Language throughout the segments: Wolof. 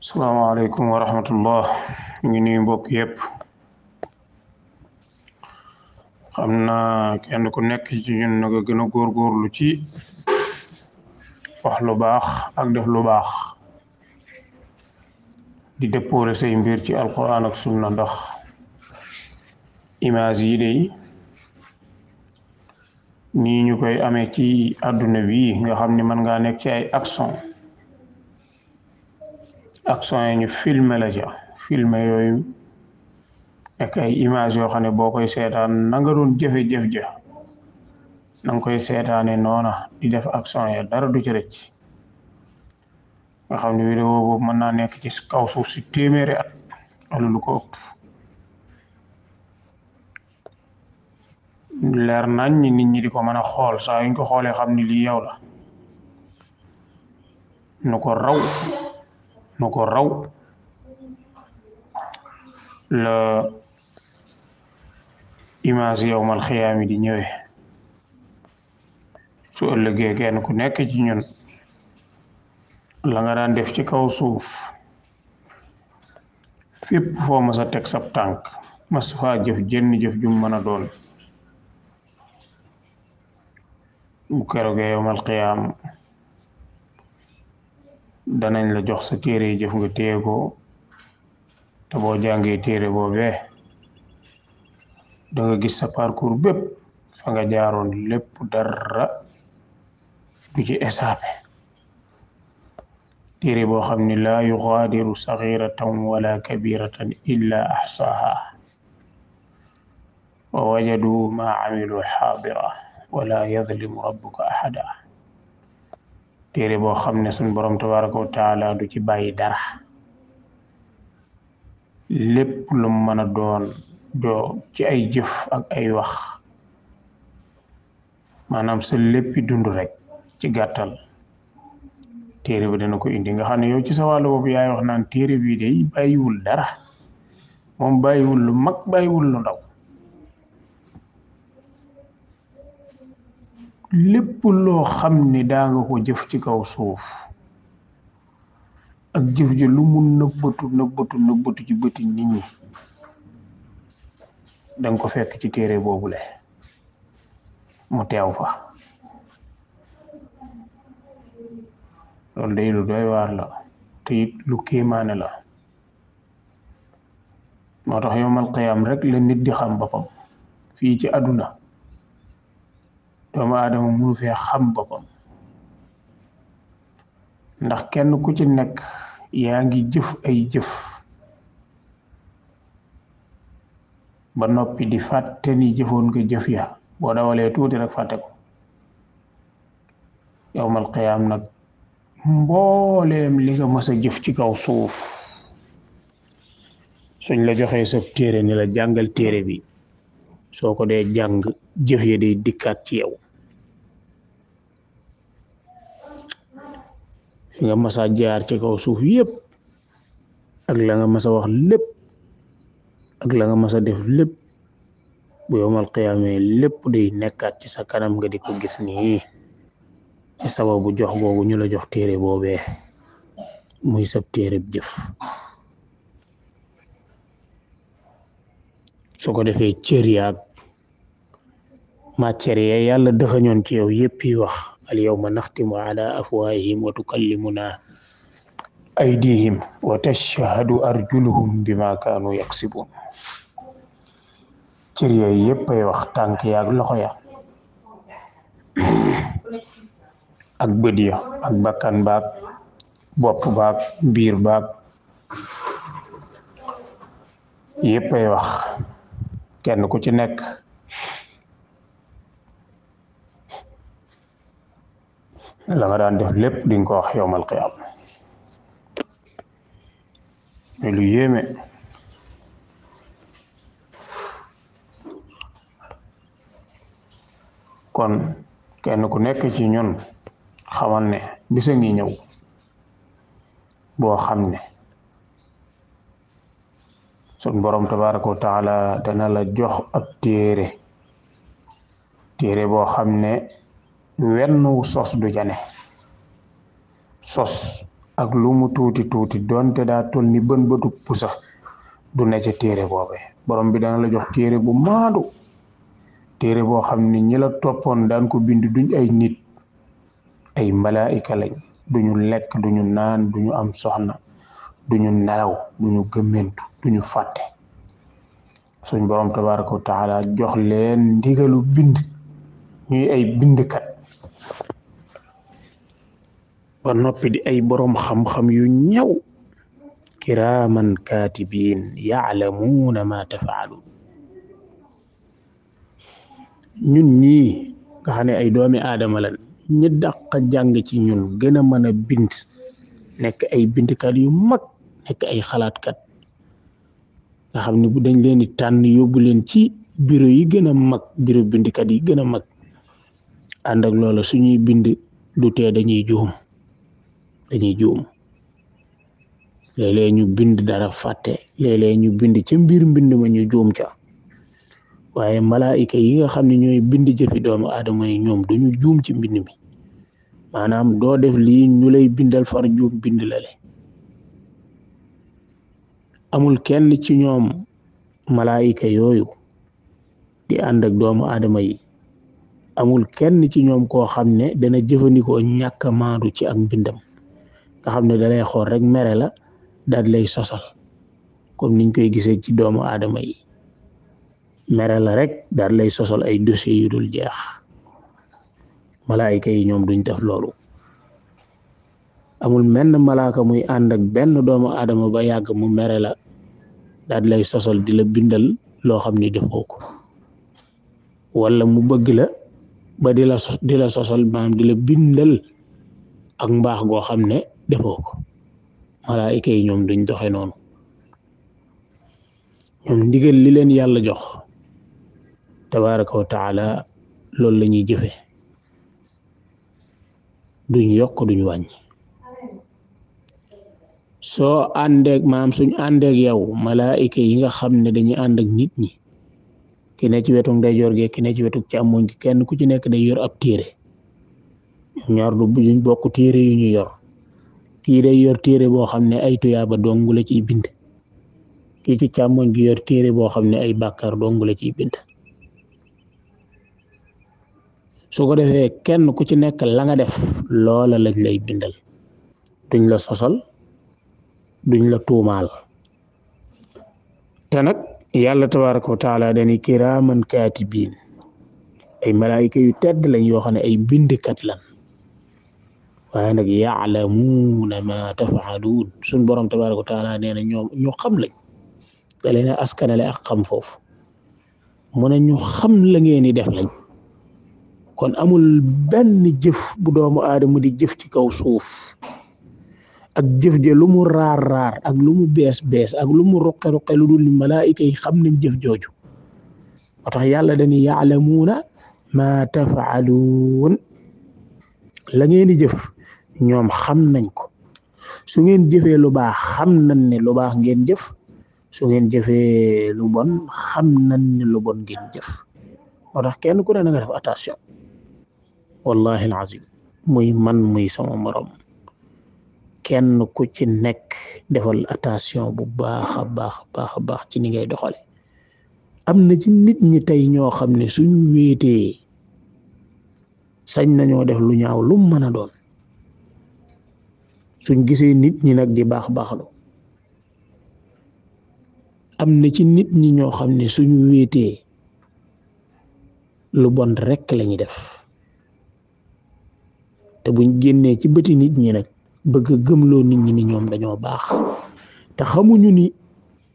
salaamaaleykum wa rahmatullah ñu ngi nuyu mbokk yëpp. xam naa kenn ku nekk ci ñun na nga gën a góorgóorlu ci wax lu baax ak def lu baax di dëppoole say mbir ci alquran ak sunna ndax image yi day nii ñu koy amee ci àdduna bi nga xam ni mën ngaa nekk ci ay action yi ñu filmer la ca filmer yooyu nekk ay image yoo xam ne boo koy seetaan na nga doon jëf ja na nga koy seetaane noona di def action ya dara du ci rëcc nga xam ne vidéo boobu mën naa nekk ci kaw suuf si téeméeri at wala lu ko ëpp leer nañ nit ñi di ko mën a xool saa yuñ ko xoolee xam ni lii yow la nu ko raw la image yawmal xiyaami di ñëwee su ëllëgee kenn ku nekk ci ñun la nga daan def ci kaw suuf fépp foo mas a teg sab tànk mas faa jëf jenn jëf jum mën a doon bu keroogee yawmal xiyaam danañ la jox sa téere jëf nga téye ko te boo jàngee téere boobee da nga gis sa parcours bépp fa nga jaaroon lépp dara du ci échappé téere boo xam ni laa yuxaadiru saxiratan wala kabiratan illa axsaaha wa wajadu ma amilu xaadira wala yadlimu rabbuka ahada téere boo xam ne suñ borom tabaraka wa taala du ci bàyyi dara lépp lu mën a doon doo ci ay jëf ak ay wax maanaam sa léppi dund rek ci gàttal téere bi dana ko indi nga xam ne yow ci sa wàllu boobu yaay wax naan téere bii day bàyyiwul dara moom bàyyiwul lu mag bàyyiwul lu ndaw lépp loo xam ne daa nga ko jëf ci kaw suuf ak jëf ji lu mu nëbbatu ci bëti nit ñi danga ko fekk ci téere boobule mu teew fa loolu day lu doy waar la te it lu kéemaane la moo tax yawmal qiyaam rek la nit di xam boppam fii ci àdduna doomu aadama mënu fee xam boppam ndax kenn ku ci nekk yaa ngi jëf ay jëf ba noppi di fàtte ni jëfoon nga jëf ya boo dawalee tuuti rek fàtte ko yawmal qiyaam nag mbooleem li nga mës a jëf ci kaw suuf suñ la joxee sa téere ni la jàngal téere bi soo ko dee jàng jëf ya day dikkaat ci yow fi nga mës a jaar ci kaw suuf yépp ak la nga mës a wax lépp ak la nga mës a def lépp bu yawmal qiyaamee lépp day nekkaat ci sa kanam nga di ko gis nii ci sababu jox googu ñu la jox téere boobee muy sab téere bi jëf su ko defee cër yaag matière ya yàlla dëxañoon ci yow yépp yi wax al yawma naxtimu ala afwaahihim wa tukallimuna aydihim wa tashhadu arjuluhum bima kaanu yaksibun cër yooyu yépp ay wax tànk yaag loxo ya ak bët ya ak bakkan baag bopp baag biir baag yépp ay wax kenn ku ci nekk la nga daan def lépp di nga ko wax yawmal qiyaam lu yéeme kon kenn ku nekk ci ñun xamal ne bisa ngi ñëw boo xam ne sun borom tabaraka wa taala dana la jox ab téere boo xam ne wenn sos du jane sos ak lu mu tuuti tuuti donte daa toll ni bën bëtu pusa du ne ca téere boobe borom bi dana la jox téere bu maandu téere boo xam ne ñi la toppoon daan ko bind duñ ay nit ay malaayika lañ duñu lekk duñu naan duñu am soxna duñu nelaw duñu gëmmentu duñu fàtte suñ borom tabaraka wa taala jox leen ndigalu bind ñuy ay bindkat ba noppi di ay borom xam-xam yu ñaw kiraaman kaatibiin yaalamuuna ma tafaaluun ñun ñii nga xam ne ay doomi aadama lan ñi dàq jàng ci ñun gën a mën a bind nekk ay bindkat yu mag nekk ay xalaatkat nga xam ne bu dañ leen di tànn yóbbu leen ci bureau yi gën a mag bureau bindkat yi gën a mag ànd ak loola suñuy bind du tee dañuy juum léeg-léeg ñu bind dara fàtte léeg-léeg ñu bind ca mbind ma ñu juum ca waaye malaayika yi nga xam ne ñooy bind jëfi doomu aadama yi ñoom duñu juum ci mbind mi maanaam doo def lii ñu lay bindal far juum bind lale amul kenn ci ñoom malaayika yooyu di ànd ak doomu aadama yi amul kenn ci ñoom koo xam ne dana jëfandikoo ñàkk a maandu ci ak mbindam nga xam ne dalay xool rek mere la daal lay sosal comme niñ koy gisee ci doomu aadama yi mere la rek daal lay sosal ay dossiers yu dul jeex malaayika yi ñoom duñ def loolu amul menn malaaka muy ànd ak benn doomu aadama ba yàgg mu mere la daal lay sosal di la bindal loo xam ni defoo ko wala mu bëgg la ba di la sosal maam di la bindal ak mbaax goo xam ne defoo ko malaayika yi ñoom duñ doxe noonu ñoom ndigal li leen yàlla jox tabaraka wa taala loolu la ñuy jëfe duñ yokk duñ wàññi soo àndeeg maam suñ àndeeg yow malaayika yi nga xam ne dañuy ànd ak nit ñi ki ne ci wetu ndeyjoor gi ki ne ci wetu càmmoñ gi kenn ku ci nekk day yor ab téere ñaar du buñ bokk téere yu ñu yor kii day yor téere boo xam ne ay tuyaaba dong la ciy bind kii ci càmmoñ gi yor téere boo xam ne ay bàkkaar dong la ciy bind su ko defee kenn ku ci nekk la nga def loola lañ lay bindal duñ la sosal duñ la tuumaal te nag yàlla tabaraka wa taala dañuy kiraaman kaatibiin ay malaayika yu tedd lañ yoo xam ne ay bindkat lan waaye nag yaalamuuna ma tafaaluun suñ borom tabaraka wa taala nee na ñoom ñu xam lañ da leen a askanale ak xam foofu mu ne ñu xam la ngeen di def lañ kon amul benn jëf bu doomu aadama di jëf ci kaw suuf ak jëf je lu mu raar ak lu mu bees ak lu mu ruqe lu dul malaayika yi xam nañ jëf jooju moo tax yàlla dañuy yaalamuuna ma tafaaluun la ngeen di jëf ñoom xam nañ ko su ngeen jëfee lu baax xam nañ ne lu baax ngeen jëf su ngeen jëfee lu bon xam nañ ne lu bon ngeen jëf moo tax kenn ku ne na nga def attention wallahi alazim muy man muy sama morom kenn ku ci nekk defal attention bu baax a baax ci ni ngay doxale am na ci nit ñi tey ñoo xam ne suñu wéetee sañ nañoo def lu ñaaw lu mën a doon suñ gisee nit ñi nag di baaxlu am na ci nit ñi ñoo xam ne suñu wéetee lu bon rekk lañuy def te buñ génnee ci bëti nit ñi nag bëgg gëmloo nit ñi ni ñoom dañoo baax te xamuñu ni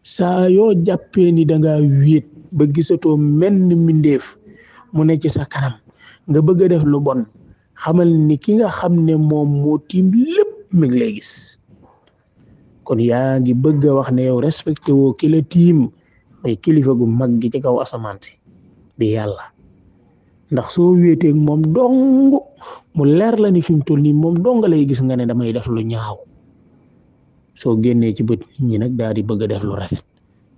saa yoo jàppee ni danga wéet ba gisatoo menn mbindeef mu ne ci sa kanam nga bëgg a def lu bon xamal ni ki nga xam ne moom moo tiim lépp mi ngi lay gis kon yaa ngi bëgg a wax ne yow respecté woo ki la tiim mooy kilifa gu mag gi ci kaw asamaan si di yàlla ndax soo wéeteeg moom dong mu leer la ni fi mu toll nii moom dong lay gis nga ne damay def lu ñaaw soo génnee ci bët nit ñi nag daal di bëgg a def lu rafet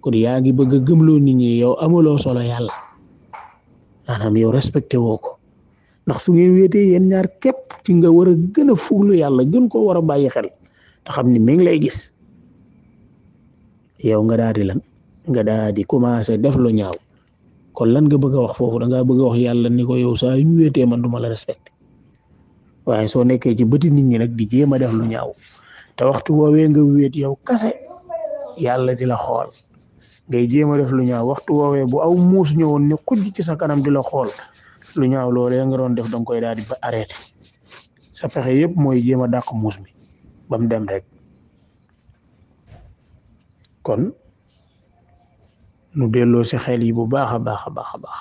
kon yaa ngi bëgg a gëmloo nit ñi yow amaloo solo yàlla maanaam yow respecté woo ko ndax su ngeen wéetee yéen ñaar képp ci nga war a gën a fuglu yàlla gën ko war a bàyyi xel te xam ni mi ngi lay gis yow nga daal di lan nga daal di commencé def lu ñaaw kon lan nga bëgg a wax foofu da ngaa bëgg a wax yàlla ni ko yow saa yu wéetee man duma la respecté waaye soo nekkee ci bëti nit ñi nag di jéem a def lu ñaaw te waxtu woowee nga wéet yow kase yàlla di la xool ngay jéem a def lu ñaaw waxtu woowee bu aw muus ñëwoon ne xujj ci sa kanam di la xool lu ñaaw loolee nga doon def danga koy daal di ba arrêté sa pexe yëpp mooy jéem a dàq muus mi ba mu dem rek kon nu delloo si xel yi bu baax a baax a baax a baax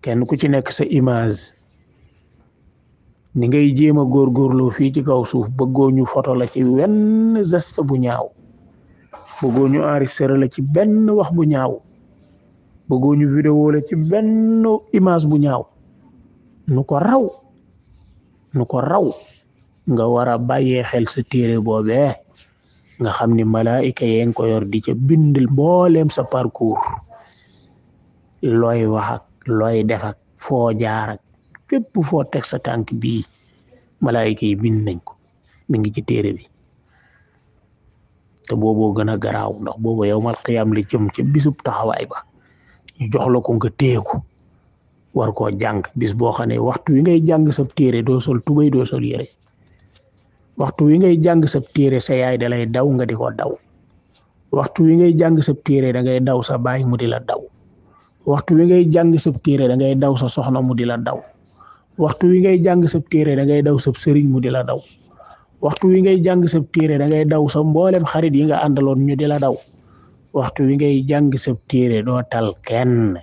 kenn ku ci nekk sa image ni ngay jéem a góorgóorloo fii ci kaw suuf bëggoo ñu photo la ci wenn geste bu ñaaw bëggoo ñu enregistré la ci benn wax bu ñaaw bëggoo ñu vidéo la ci benn image bu ñaaw nu ko raw nga war a bàyyee xel sa téere boobee nga xam ni malaayika yee nga ko yor di ca bindal mbooleem sa parcours looy wax ak looy def ak foo jaar ak fépp foo teg sa tànk bii malaayika yi bind nañ ko mi ngi ci téere bi te booboo gën a garaaw ndax boobu yawmal qiyaam la jëm ca bisub taxawaay ba ñu jox la ko nga téye ko war koo jàng bis boo xam ne waxtu wi ngay jàng sa téere doo sol tubéy doo sol yére waxtu wi ngay jàng sa téere sa yaay da lay daw nga di ko daw waxtu wi ngay jàng sa téere da ngay daw sa baay mu di la daw waxtu wi ngay jàng sa téere da ngay daw sa soxna mu di la daw waxtu wi ngay jàng sa téere da ngay daw sa sëriñ mu di la daw waxtu wi ngay jàng sa téere da ngay daw sa mboolem xarit yi nga àndaloon ñu di la daw waxtu wi ngay jàng sa téere doo tal kenn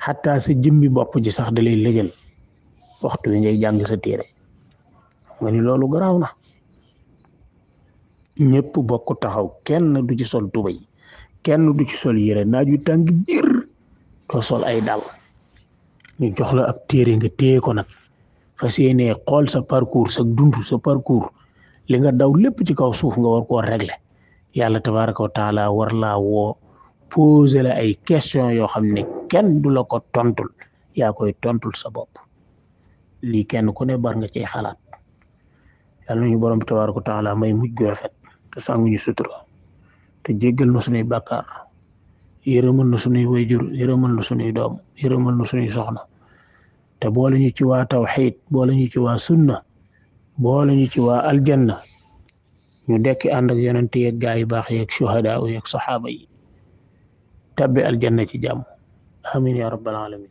xataa sa jëmmi bopp ji sax da lay lëjal waxtu wi ngay jàng sa téere nga ni loolu garaaw na ñëpp bokk taxaw kenn du ci sol tubay kenn du ci sol yére naaj wi tàng jër doo sol ay dal ñu jox la ab téere nga téye ko nag fas yéenee xool sa parcours sa dund sa parcours li nga daw lépp ci kaw suuf nga war koo régler yàlla tabaraka wa taala war laa woo poser la ay question yoo xam ne kenn du la ko tontul yaa koy tontul sa bopp lii kenn ku ne bar nga ciy xalaat yàlla nañu borom bi tabaraka wa taala may mujj gu rafet te sanguñu sutura te jéggal na suñuy bàkkaar yërëmal na suñuy wayjur yërëmal na suñuy doom yërëmal na suñuy soxna te boole ñu ci waa tawxiid boole ñu ci waa sunna boole ñu ci waa aljanna ñu dekki ànd ak yonent yeeg gaa yi baax yeeg shuhadaa yeeg saxaaba yi tabbi aljanna ci jàmm amin ya rabbal alamin